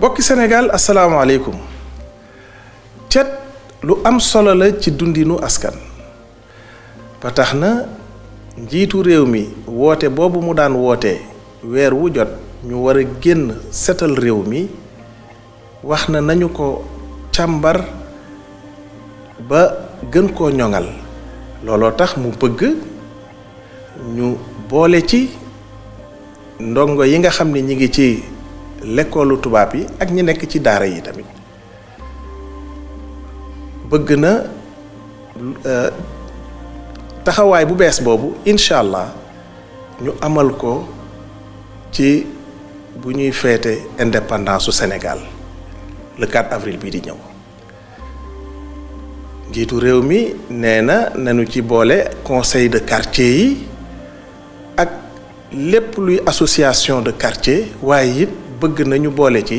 bokki Sénégal asalaamaaleykum cet lu am solo la ci dundinu askan ba tax na njiitu réew mi woote boobu mu daan woote weer wu jot ñu war a génn setal réew mi wax na nañu ko càmbar ba gën koo ñoŋal looloo tax mu bëgg ñu boole ci ndongo yi nga xam ne ñi ngi ci lekkoolu tubaab yi ak ñi nekk ci daara yi tamit bëgg na taxawaay bu bees boobu incha allah ñu amal ko ci bu ñuy feete indépendance su Sénégal le 4 avril bii di ñëw njiitu réew mi nee na nañu ci boole conseil de quartier yi ak lépp luy association de quartier waaye it bëgg nañu boole ci